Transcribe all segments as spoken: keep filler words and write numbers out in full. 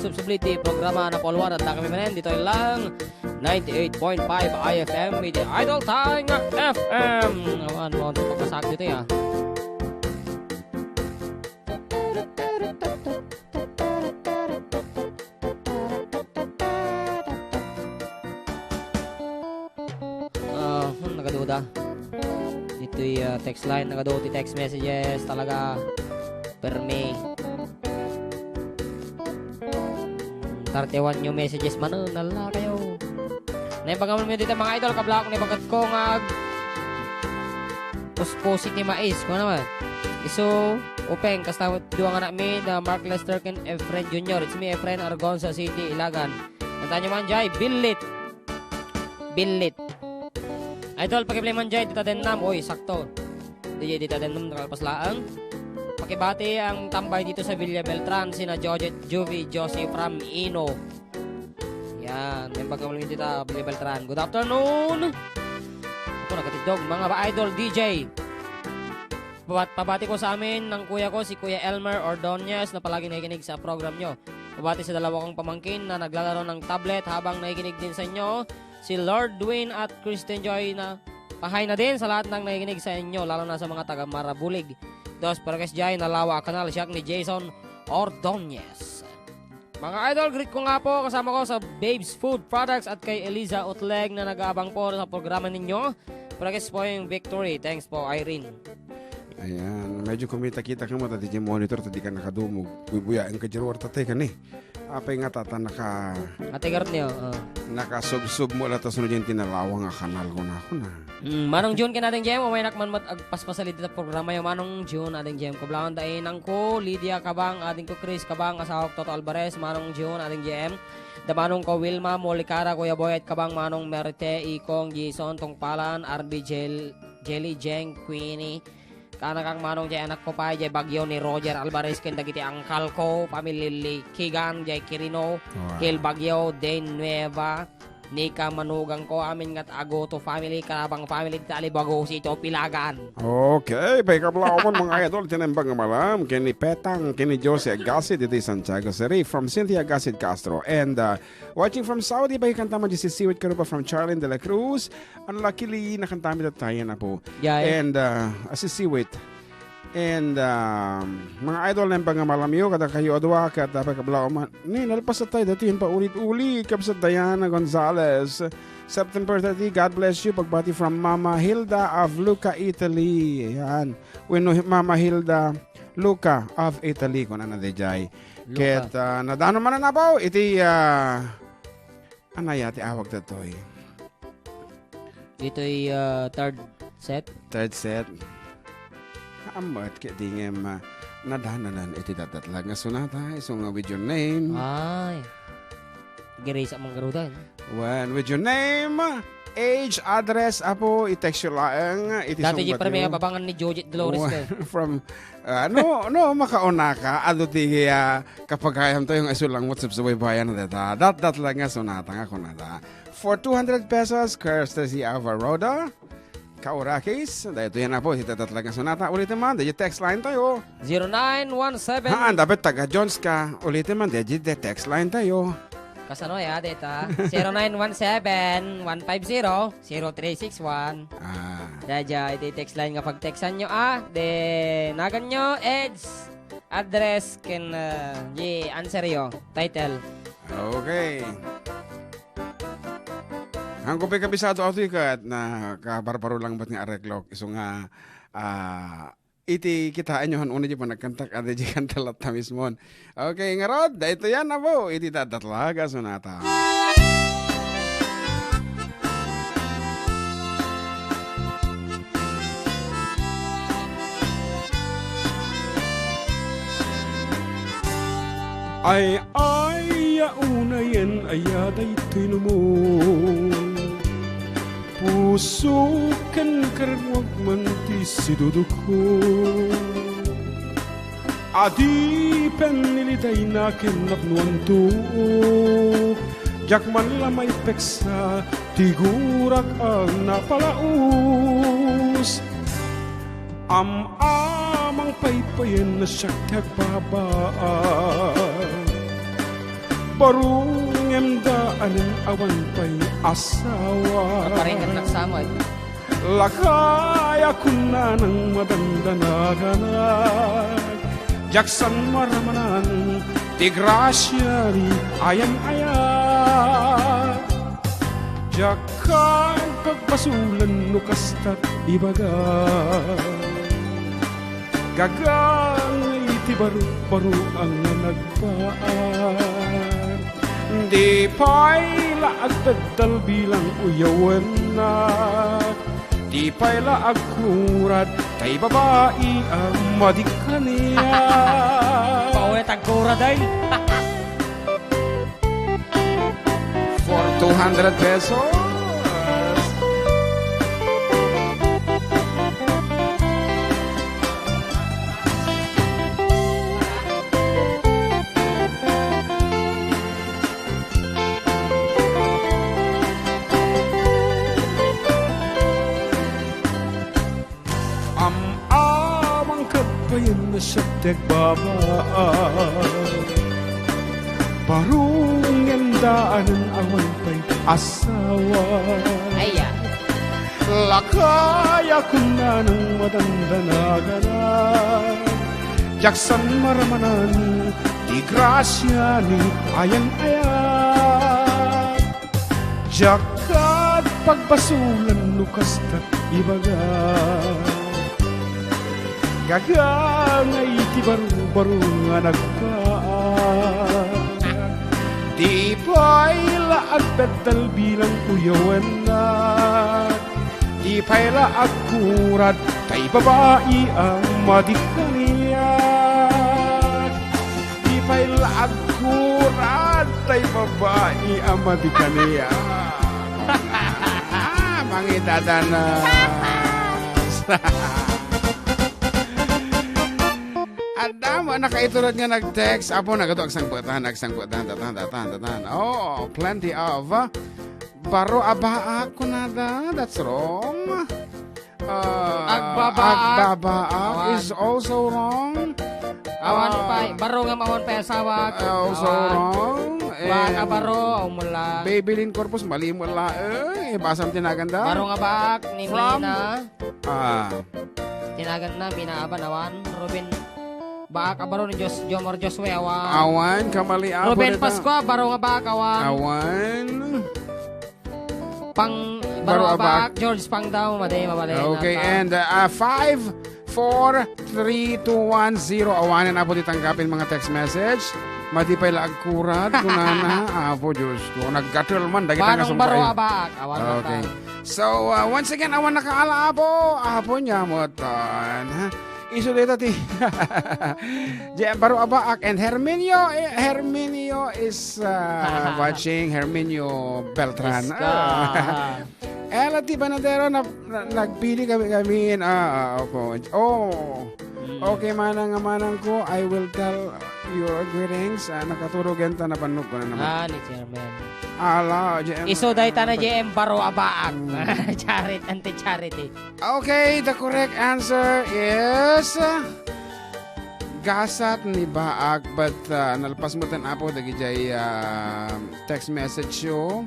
Subsubli ti programa Napulwan, adda kami manen ditoy lang ninety-eight point five I F M, iti Idol Time F M. Awan mo, di pagkasak dito, ah. Ah, hmm, nagaduda. Ditoy, ah, text line, nagadu ti text messages, talaga. Permi. Thirty-one new messages man, oh, nala kayo. Naimbag naman mi dito, mga idol, kablak ni bagad ko nga ag-, puspusi ti mais, kung naman. Isu, upeng, kasta dua nga anak mi, na Mark Lester ken Efren Junior. It's me, Efren, Argonza City, Ilagan. Kantahan nyo man, jay, Billit. Billit. Idol, pakiplay man, jay, dita dennam. Uy, sakto. Di, dita dennam, nakalpas laang. Pakibati ang tambay dito sa Villa Beltran, sina Jojet, Juvie, Josie, Pram, Ino. Yan, may bagang ulit dita, Villa Beltran. Good afternoon. Ito, nagkatidog, mga ba-, idol, D J. Pabat-, pabati ko sa amin ng kuya ko, si Kuya Elmer Ordonez, na palagi nakikinig sa program nyo. Pabati sa dalawa kong pamangkin na naglalaro ng tablet habang nakikinig din sa inyo, si Lord Dwayne at Kristen Joy na pahay na din sa lahat ng nakikinig sa inyo, lalo na sa mga taga Marabulig. Dos Parques Jai, Nalawa, Kanal, siak ni Jason Ordonez. Mga idol, greet ko nga po kasama ko sa Babes Food Products at kay Eliza Utleg na nag-aabang po sa programa ninyo. Parques po yung victory. Thanks po, Irene. Ayan, medyo kumita-kita ka mo, tati di monitor, tati ka nakadumog. Buy-buyaen ka, Jerwar, tatay ka ni. Apay nga tata naka Ate Garnio, oh. Nakasubsob mo la ta sunod yung tinalawa nga kanal ko na ako na. Mm, Manong June, ken Ading Jem, umaynak man met agpaspasalita ta programa yo, Manong June, Ading Jem. Kablawan da inang ko, Lydia Kabang, ading ko, Chris Kabang, asawak Toto Alvarez, Manong June, Ading Jem. Da manong ko, Wilma, Molikara, Kuya Boy, at Kabang, Manong Merte, Ikong, Jason, Tungpalan, R B, Jel-, Jelly, Jeng, Queenie, Kanakang manong jay anak ko pay, jay bagyo ni Roger Alvarez, ken dagiti angkal ko, pamilya Kigan, jay Quirino, Wow. Hill Bagyo, Dane Nueva, Nika Manugang ko, amin nga Agoto family, Karabang family, Talibago, Sito, Pilagan. Okay, pay kablawan, mga idol, tinembang nga malam, ken ni Petang, ken ni Jose Agassi, diti Santiago City, from Cynthia Agassi Castro, and, uh, watching from Saudi, pay kanta man, Jesse Siwit Karupa from Charlene de la Cruz, Ang Lucky Lee, nakantami tattayan, apo. Yay. And, uh, asisiwit. And, um, mga idol, naimbag nga malamyo, kada kayo adwa, kada pagkablaw man. Ni, nalpas tayo, dati yun pa ulit-ulit, Kabsat Diana Gonzalez. September thirty, God bless you. Pagbati from Mama Hilda of Lucca, Italy. Ayan. Wenno, Mama Hilda, Lucca of Italy, kung ano, di jay. Lucca. Ket, uh, nadano man ang abaw, iti, uh, Anaya ti awag datoy? Ditoy, ah, third set. Third set. Ammet ket di ngem, ah, nadananan iti datdatlag nga sonata, isu nga with your name. Ay. Girisa man garudan. When with your name, age, address, apo, i-text yo laeng iti Dati di sungbat pala may yo. Abangan ni Jojit Dolores Wa-, kay. From, ah, no, no, makauna ka, adu ti, ah, kapagayam tayo nga isu lang mo subsubaybayan na data. Datdatlag nga sonata nga kunada. For two hundred pesos, courtesy of Aroda. Kaurakis, daytoy na po, iti datdatlag nga sonata. Ulitin man, daytoy text line tayo. Zero nine one seven. Haan, dapat taga Jones ka. Ulitin man, daytoy text line tayo. Kasano ya, data? Zero nine one seven, one five zero, zero three six one. Ah. Daytoy, iti text line nga pagtextan nyo, ah. De, nagan nyo, age, address, ken, ah, di answer yo, title. Okay. Ang kupay kabisado ato ikat na kabarbaro lang bat nga areklok. Isu nga, ah, iti kitaen yo han una di panagkantak, adi di kanta latta mismon. Okay, ngarud, daytoy yan na po. Iti datdatlag a sonata. Ay, ay, ya unayen, aya daytoy numo. Puso ken karruag man ti siduduko. Adipen nilidayna ken napnoanto. Diak man la maipeksa ti gurak a napalaus. Am-amang paypayen a siak ti agbabaag. Baro ngem daanen awan pay asawa. Kaparekan nagsama, eh. Lakay a kunanang madandanaganak. Diak san maramanan ti grasia ni ayan-ayat. Diak kan pagbasolen no kasta ti ibaga. Gagangay ti baro-baro a nga nagpaar. Di pay la agdaddal bilang uyawennak. Di pay la agkurad tay babai a madi kaniak. Pawet agkurad ay. For two hundred pesos. Am-amang ket payen a siak ti agbabaak. Baro ngem daanen awan pay asawa. Aya. Lakay a kunanang madandanaganak. Diak san maramanan ti grasia ni ayan-ayat. Diak ket pagbasolen no kasta ibaga. Gagangay ti baro-baro nga nagpaar. Di pay la agdaddal bilang uyawennak. Di pay la agkurad tay babai a madi kaniak. Di pay la agkurad tay babai a madi kaniak. Ah, mangidadanas. Adda mo, nakaitured nga nag-text. Apo, nagato, agsangpetan, agsangpetan, tatan, tatan, tatan. Oh, plenty of, uh, baro a baak, kunada. That's wrong. Uh, Agbabaak. Agbabaak Awan. is also wrong. Awan Uh, pay. Baro nga awan pay asawa. Also Awan. wrong. Baak a And baro, umula. Babylin Corpus, mali mo la. Eh, basam tinaganda. Baro nga baak ni From Mina. Ah. Tinagan na, Mina Aban, awan. Ruben Baak, a baro ni Jos-, Jomar Josue, awan. Awan, kamali, apo Ruben dita. Pascua, baro nga baak, awan. Awan. Pang, Baro baro a baak, baak. George Pangdao, madi, mabali, Okay, nata. and, uh, uh, five four three two one zero. Awanen, apo, ti tanggapin mga text message. Madi pay la agkurad, kunana. Apo, Diyos ko, naggatel man, dagita nga Manong baro sumpay. a baak, awan, Okay. nata. So, uh, once again, awan nakaala, apo. Apo niya, mutan, ha? Isu dayta ti J M Baro Abaak and Herminio, eh, Herminio is, uh, watching, Herminio Beltran. Iska. Ah. Ella T. Banadero, na, na, nagpili kami, kami, ah, ah, opo. Oh. Mm. Okay, manang, manang ko, I will tell your greetings. Ah, nakatulog yan, ta nabannog ko na naman. Ah, ni Chairman. Ala, J M. Isu dayta na J M Baro Abaak. Mm. Charity, anti-charity. Okay, the correct answer is, uh, gasat ni Baak, but, uh, nalpas metten, apo, dagijay, uh, text message yo.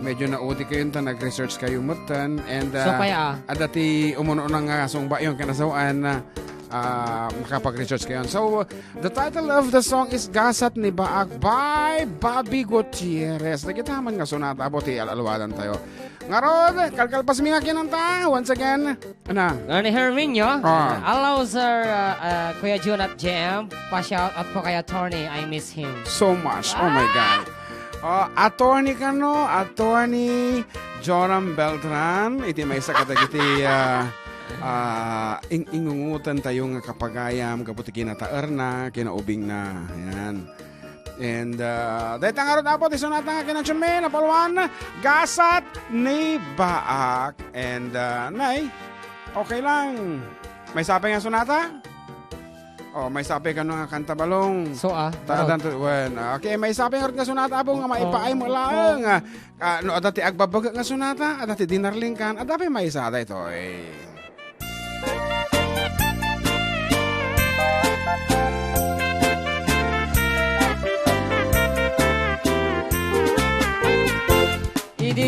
Medyo nauti kayo ta nag-research kayo metten, and, uh, So, kaya, ah. adda ti umuno na nga sungba yung kinasawan na, uh, makapag-research kayo. So, the title of the song is Gasat ni Baak by Bobby Gutierrez. Dagita man nga sonata, apo, ti al-alwadan tayo. Ngarud, kalkalpas mi nga kinanta, once again, na. Ni Herminio, Ah. Hello, sir, uh, uh, Kuya Jun at J M. Pa-shout out po kay Attorney. I miss him. So much. Oh my Ah! God. Uh, Attorney kano, Attorney Joram Beltran, iti maysa kadagiti, uh, uh, ing-, ingungutan tayo nga kapagayam, gapu ti kinataerna, kinaubingna. Ayan. And, uh, dayta ngarud, apo, ti sonata nga kinatsumen, napalwan, Gasat ni Baak. And, uh, nay, okay lang. Maysa pay nga sonata? Oh, maysa pay kano nga kanta, Balong? So, ah, Ta-, Balong. adan to, wen, ah, okay, maysa pay ngarud nga sonata, apo, nga Oh. maipaay mo laeng. Ah, no, adda ti agbabaga nga sonata, adda ti dinarling kan, adda pay maysa daytoy.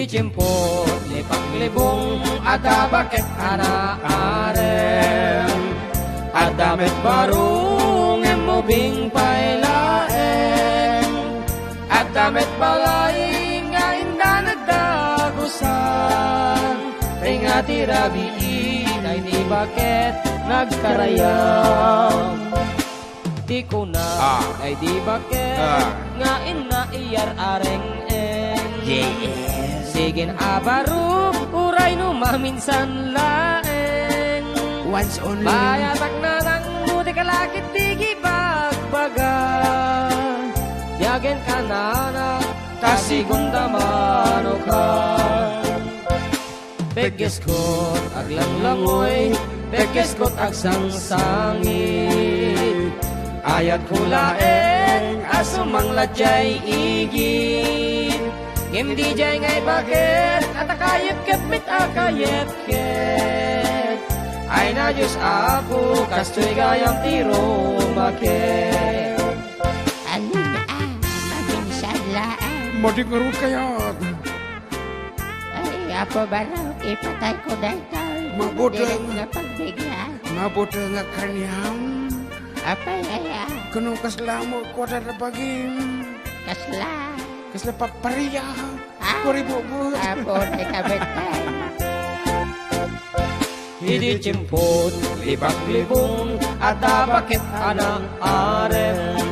Tiempo ni Paglibong, adda baket a naarem. Adda met baro ngem ubing pay laeng. Adda met balay nga inda nagdagusan. Ringa ti rabii, tay ti baket nagkarayam. Ti kuna, Ah. ay di baket Ah. nga inna iyar areng-eng. Yes. Sigin a baro, uray no maminsan laeng. Once only. Bayatak nanang no di kalakit ti gibagbaga. Diagen kanana, ta sigun da mano ka. Peggeskot aglanglangoy, peggeskot agsangsangit. Ayatko laeng a sumangla diay igid. Ngem diay ngay baket, a ta kayepkep met a kayepkep. Ay na Dios Apo, kastoy gayam ti rumaket. Alin a, maminsan laeng. Madi ngarud kayat. Ay, Apo Barok, ipatayko daytoy. Mabuti. Direk nga pagbigyan. Mabuti nga kaniam. Apay aya? Kuno kasla mo, kuwada na bagim. Kasla? Kasla paparia. Ah. Kuribubot. Apo, ay kabetay. Idi tiempot, Paglibong, adda baket a naarem.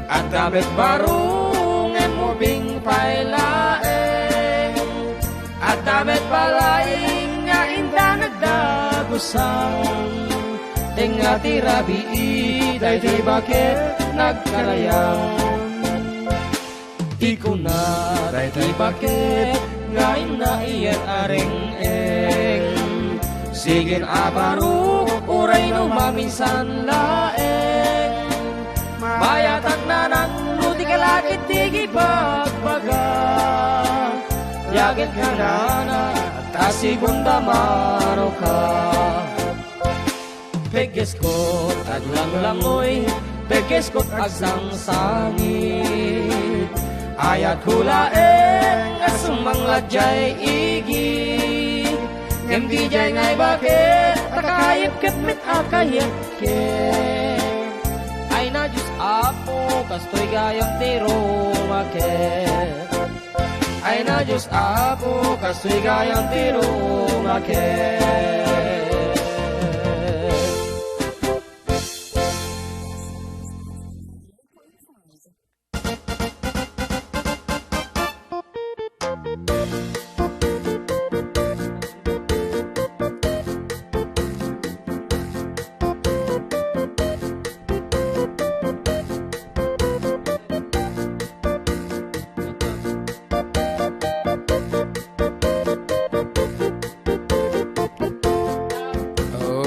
Adda met baro ngem ubing pay laeng. Adda met balay nga inda nagdagusan. Tengnga ti rabii, daydi baket nagkarayam. Ti kuna daydi baket nga inna iyar areng-eng. Sigin a baro, uray no maminsan laeng. Mayatak nanang no di kalakit ti gibagbaga. Diagen kanana, ta sigun da mano ka. Peggeskot aglanglangoy, peggeskot agsangsangit. Ayatko laeng a sumangla diay igid. Ngem diay ngay baket, a kayepkep met a kayepkep. Ay na Dios Apo, kastoy gayam ti rumaket. Ay na Dios Apo, kastoy gayam ti rumaket.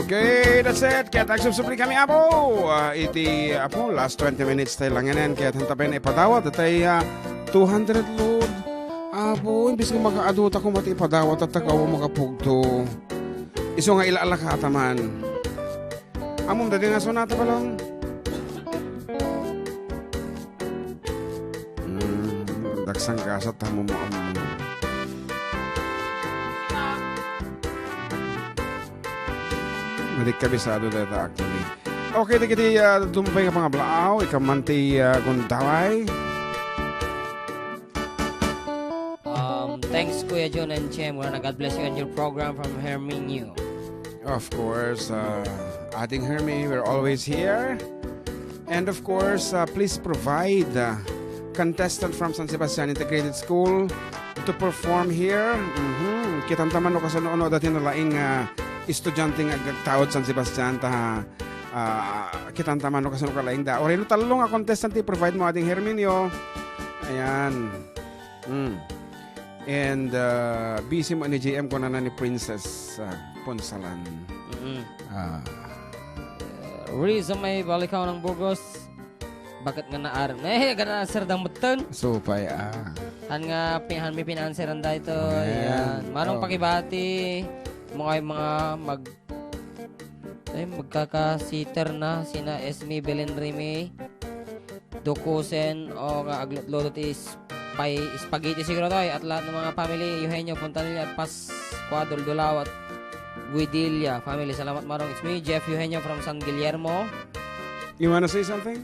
Okay, that's it. Ket agsubsubli kami, Apo. Ah, iti, Apo, last twenty minutes tayo lang yan. Ket hanta pay ipadawat, tay, ah, two hundred load. Apo, imbis nga makaadu ta koma ti ipadawat, at tagaw makapugto. Isu nga ila-ala ka ataman. Amom, dadi nga sonata, Balong. Mm, dagsang gasat, amom, amom. Madi kabisado dayta, actually. Okay, dagiti, ah, dumpay nga pangablaaw, ikaman ti, ah, gundaway. Um, thanks, Kuya John and Chem. Wanna God bless you and your program from Herminio. Of course, uh, Ading Hermie, we're always here. And of course, uh, please provide, uh, contestant from San Sebastian Integrated School to perform here. Mhm. Kitamtaman no kasano, no, dati na laing, uh, estudyante nga agtaud San Sebastian, ta, uh, kitamtaman no kasano ka laing da. Uray no tallo nga contestant ti provide mo, Ading Herminio. Ayan. Mm. And, uh, busy mo ni J M, kunana ni Princess, uh, Punsalan. Mm-mm. Ah. Uh, Riza may balikaw ng Burgos. Bakit nga naar? Eh, gana sir dang mutten. Supay, ah. Han nga pin-, han mi pin-answeran da ito. Ayan. Yan. Manong Oh. pakibati, mga, mga mag-, ay, magkaka-sitter na sina Esme Belen Rime, Dokusen, o nga aglutluto ti s-, Pay spaghetti siguro to, eh, at lahat ng mga family, Eugenio Fontanilla at Pascua Duldulao at Guidilla family. Salamat, Marong. It's me, Jeff Eugenio from San Guillermo. You wanna say something?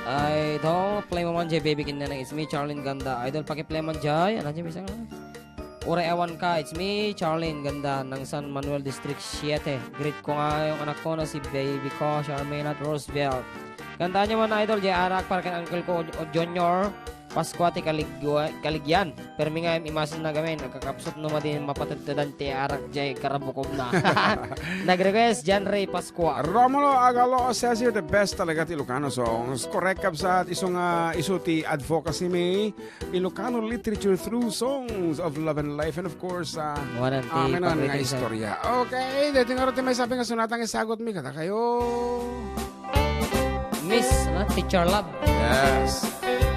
Ay, to, play mo man, Jay, baby, kinenang. It's me, Charlene Ganda. Idol, paki-play man, Jay. Ano, Jay, bisa nga? Ura, ewan ka. It's me, Charlene Ganda, ng San Manuel District siete. Greet ko nga yung anak ko na si baby ko, Charmaine at Roosevelt. Kantaan niyo man, Idol, Jay Arak, para kay uncle ko, o Junior. Pascua ti kaligwa-, kaligyan. Permi nga im-, imasin na gamin, agkakapsut no madin mapatedtedan ti arak jay karabukom na. Nag-request, John Ray Pascua. Romulo Agalo says here, "The best talaga ti Ilocano songs." Correct, kabsat, isu nga, isu ti advocacy mi, Ilocano literature through songs of love and life. And of course, ah, Wanan ti amin nga pagkita istorya. Okay, dito nga rin may sabi nga sunatang isagot mi, kada kayo. Miss, ano? Teacher Love. Yes.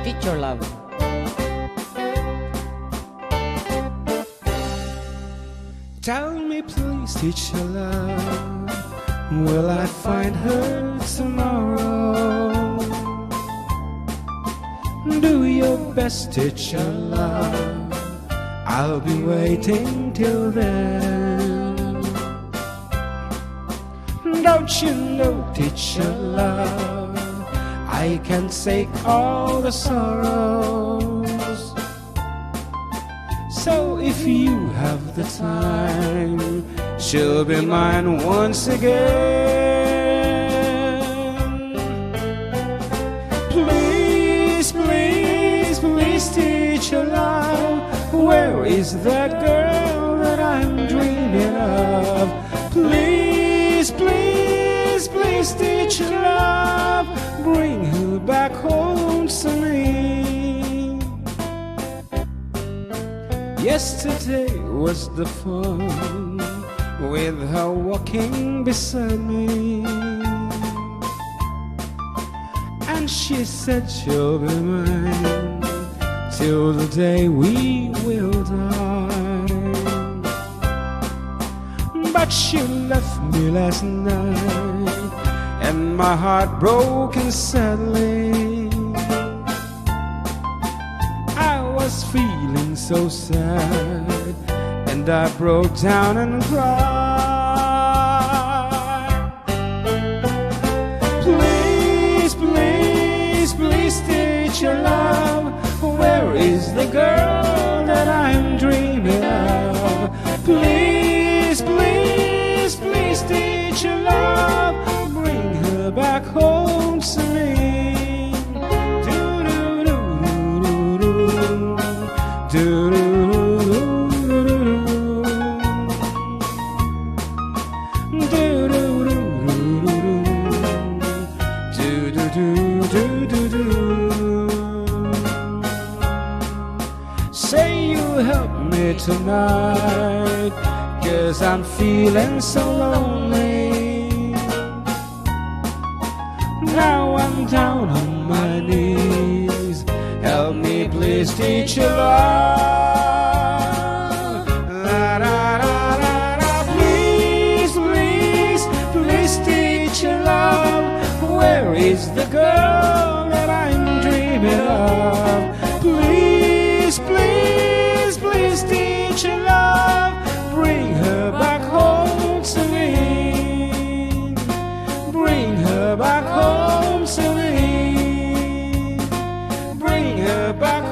Teacher Love. Tell me, please, teacher love, will I find her tomorrow? Do your best, teacher love. I'll be waiting till then. Don't you know, teacher love, I can take all the sorrows. So if you have the time, she'll be mine once again. Please, please, please, teacher love, where is that girl that I'm dreaming of? Please, please, please, teacher love, bring her back home to me. Yesterday was the fun with her walking beside me. And she said she'll be mine till the day we will die. But she left me last night, and my heart broken sadly. I was feeling so sad, and I broke down and cried. Please, please, please, teacher love, where is the girl that I'm dreaming of? Please, please, please, teacher love, bring her back home to me. Say you help me tonight, 'cause I'm feeling so lonely. Now I'm down on my knees. Help me, please, teacher love. La, da, da, da, da. Please, please, please, teacher love. Where is the girl that I'm dreaming of? Please, please, please, teacher love, bring her back home to me. Bring her back home to me. Bring her back